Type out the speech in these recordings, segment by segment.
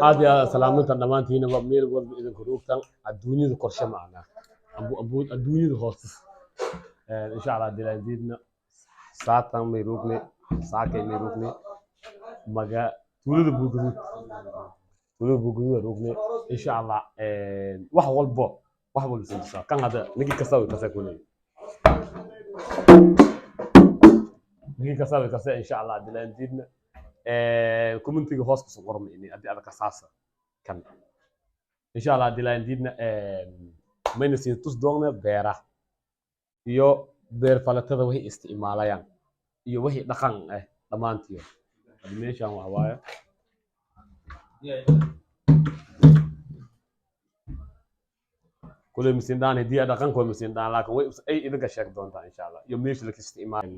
Aad iyo aad salaamintan dhammaantiina waa meel walba idinku ruugtan adduunyada korshe macnaa ambu adduunyada hoostis. Insha Allah dilaandiidna saatan may ruugne, saakay may ruugne maga tuulada Buurgaduud, tuulada Buurgaduud ruugne insha Allah. Wax walbo, wax walba siin tusaa kan hadda ninkii kasta way kasa kuley, ninkii kasta way kasa insha Allah dilaandiidna. Commentiga hoos kusoo qorma ini haddii aad kasaasa kan insha Allah dilaandiidna. Mayna siin tus doona beera iyo beer falatada waxay isticmaalayaan iyo wixii dhaqan ah dhammaantiyo. Hadda meeshan waxa waaye kuley misindhaan hidiya dhaqankooda misindhaan, laakiin way ay idinka sheeg doontaa insha Allah. Iyo meesha laka isticmaal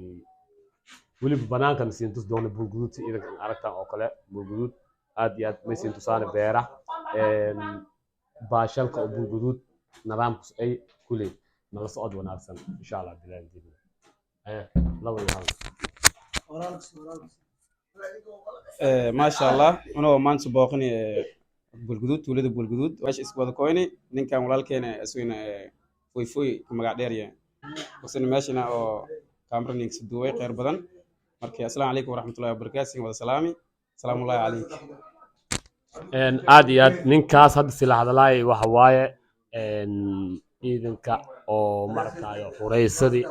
weliba banaankan siin tus doona Buurguduud si idinka aragtaan oo kale. Buurguduud aad iyo aad may siin tusaane beera baashalka oo Buurguduud nidaamkus ay kuley. Nala socod wanaagsan insha Allah bilaandiina. Laba iyo hal. Maasha Allah, anagoo maanta booqani Buulguduud, tuulada Buulguduud, meesha isku wada koyni ninkan walaalkeena isagana Foyfoy ku magac dheerya isna meeshana oo kaamara ninka duubay kheyr badan. Marka assalaamu calaykum waraxmatullahi wabarakaatu, sin wada salaami, salaamullahi calayk. Aad iyo aad ninkaas hadda sila hadalaay waxa waaye ciidanka oo markayo xuraysadii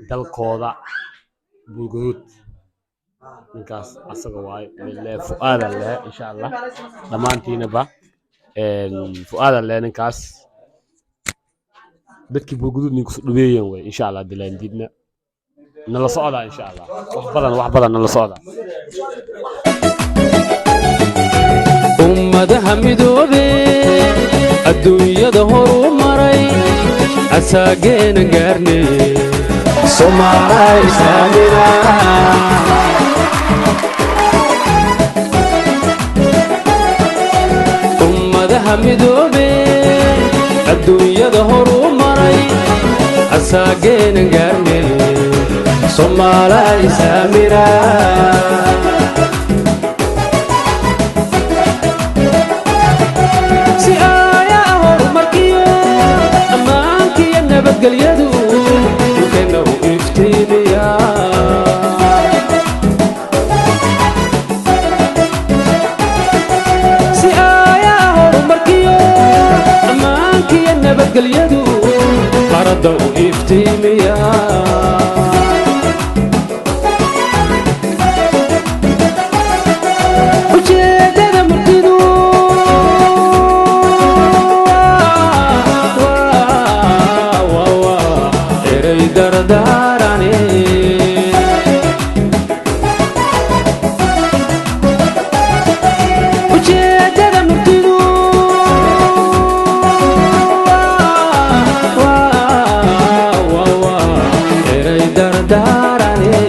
dalkooda Buurguduud, ninkaas asaga waaye mile Fu'aadan lehe insha Allah dhammaantiinaba. Fu'aadan lehe ninkaas dadkii Buurguduud ninkusu dhaweeyen wey insha Allah dilaandiidna. Nala socdaa insha Allah, wax badan, wax badan nala socdaa. Ummadaha midoobe adduunyada horu maray asaageena gaarne Soomaaliya islaamina. Ummadaha midoobe adduunyada horu maray asaageena gaarne Soomaaliya islaamina. Si aayaa horumarkiyo ammaankiyo nabadgelyadu dhulkeenna u iftiimiya, si aayaa horumarkiyo ammaankiyo nabadgelyadu qaradda u iftiimiya. Ujeedada murtidu erey dardaarane, ujeedada murtidu erey dardaarane.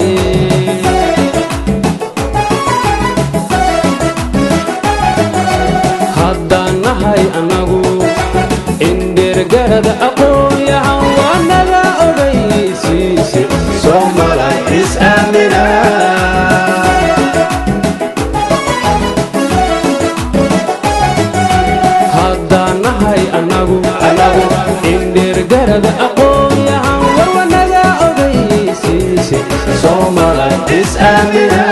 Haddaan nahay annagu indheergarada aqoon-yahan waa naga ogaysiise Soomala is aamina. Haddaan nahay annagu indheergarada aqoon-yahan war waa naga ogaysiise Soomala is aamina.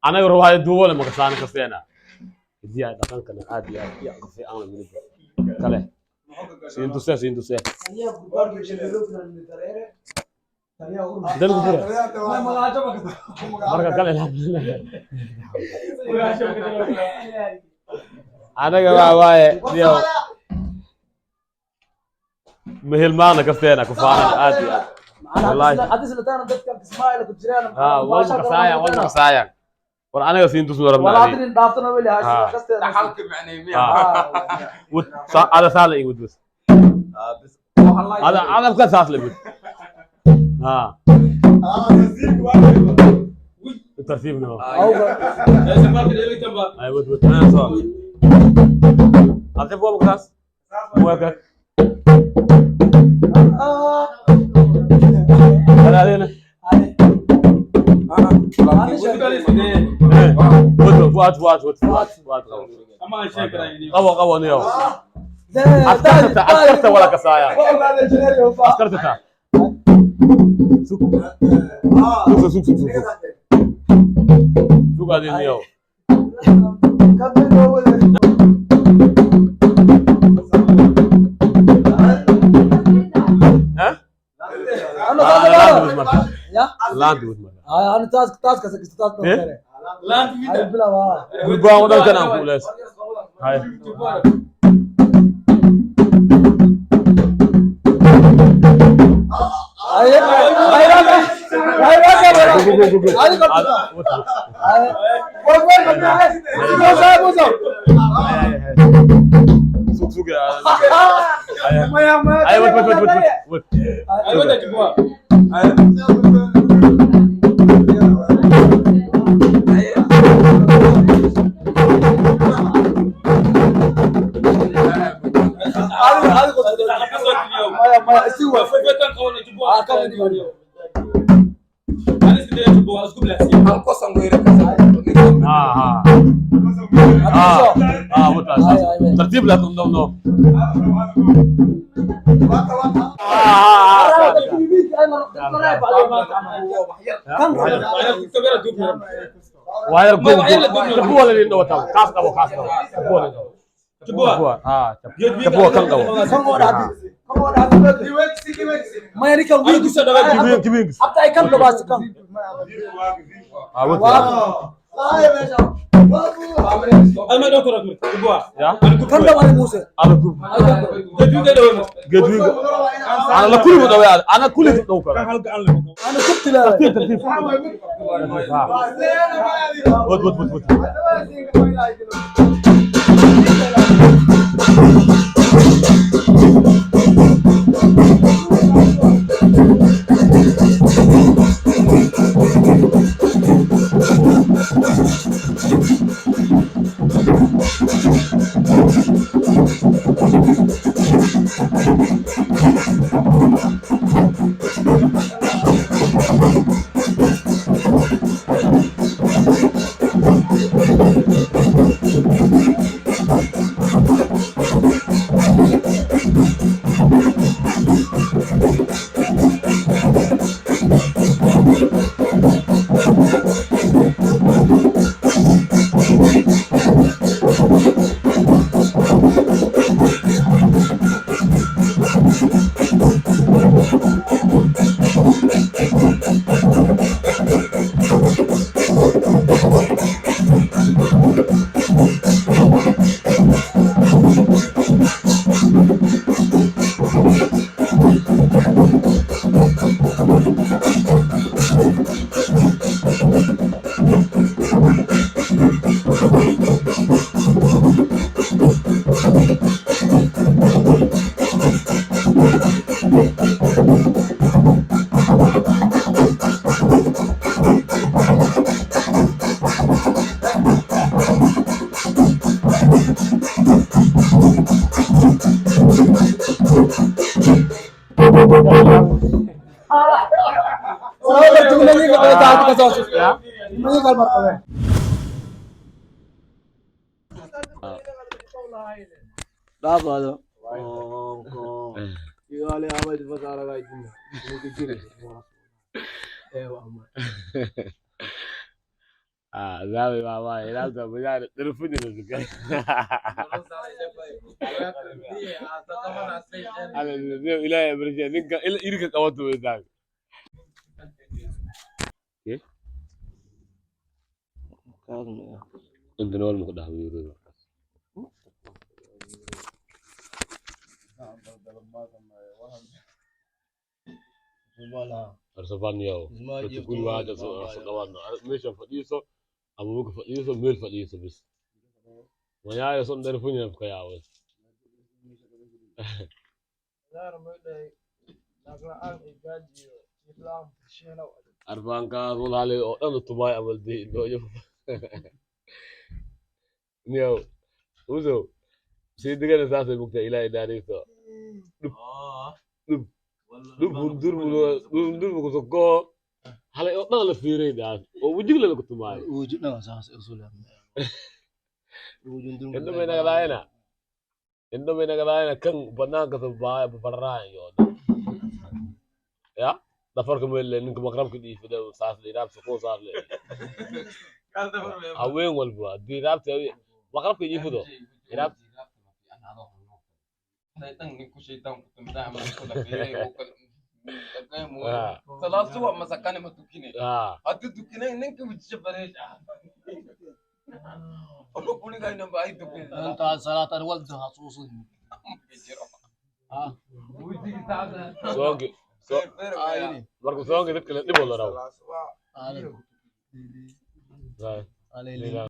Anaga ruwaaya duubole makasaana kasteena hidiya dhaqankana aad iyo aad iyo ka fiican la weliba kale siin tusee, siin tusee dalku fure marka kale. Anaga waa waaye iyo mahilmaana kasteena ku faanana aad iyo aad wallahi. Ha walba kasaayaan, walba kasaayaan. War anaga siin tusnu rabnaa. Ada saala igu bas ada adabka saas la bud. Ha Tartiibna. Ay, wad wad ana soo. Aqib waa kaas. Waa ka. Hada adina. Wad fuad fuad wad fuad fuad qabo. Qabo qabo niyo. Askarta askarta wala kasaaya. Askarta ta. Sug sug sug sug sug. Sug adina niyo. Ha? Laand wad marka. Gurbaan wadankan aan ku lees. Hay. Sug sug. Ay, wad wad wad wad wad. Ah ah. Ah ah wad tartiib laakin no no. Ah ah. Wayar go go. Tabuwa la dhin wata. Kaas qabo kaas qabo. Tabuwa la dhin. Tabuwa. Ah tabuwa kan qabo. Kibin kibin. Ah wad. Ya. Ala group. Gedwiga. Ana la kulli mudawaa. Ana kulli dhow kara. Tartiib tartiib. Wad wad wad wad. Ah, sabe baba, ilaata bujaare dirfuni la Ala ilaahay barje ninka ila irka qabato way taag. Eh? Inta nool ma ku dhax wiiro markaas. Arsafaniyow. Dadka kulli waa hadda soo dhawaadno. Meesha fadhiiso ama buka fadhiiso meel fadhiiso bis. Wayaaya son dirfuni ka yaaway. Arfaankaas walaali oo dhan tumaay amal dii indhooyo. Niyow usow sii digana saasay mugtaa ilaahay naariiso. Dhub dhub hundurmu kusokoo halay oo dhan la fiiray daas oo wejigla lagu tumaayo. Indho may nagalaayana, indho may nagalaayana kan banaanka soo bararaayo ya dhafarka meel ninka maqrabka dhiifada saas le raabta koo saar le haween walba haddii raabta maqrabka dhiifado iraab. Salaad subax masakane ma tukine. Ah. Haddii tukinay ninka wajisha bareesh ah. Ono kuligayna ba ay tukin. انت صلاة الولد خصوصا. Soonki so marka soonki dadka la dhib wada rabo. على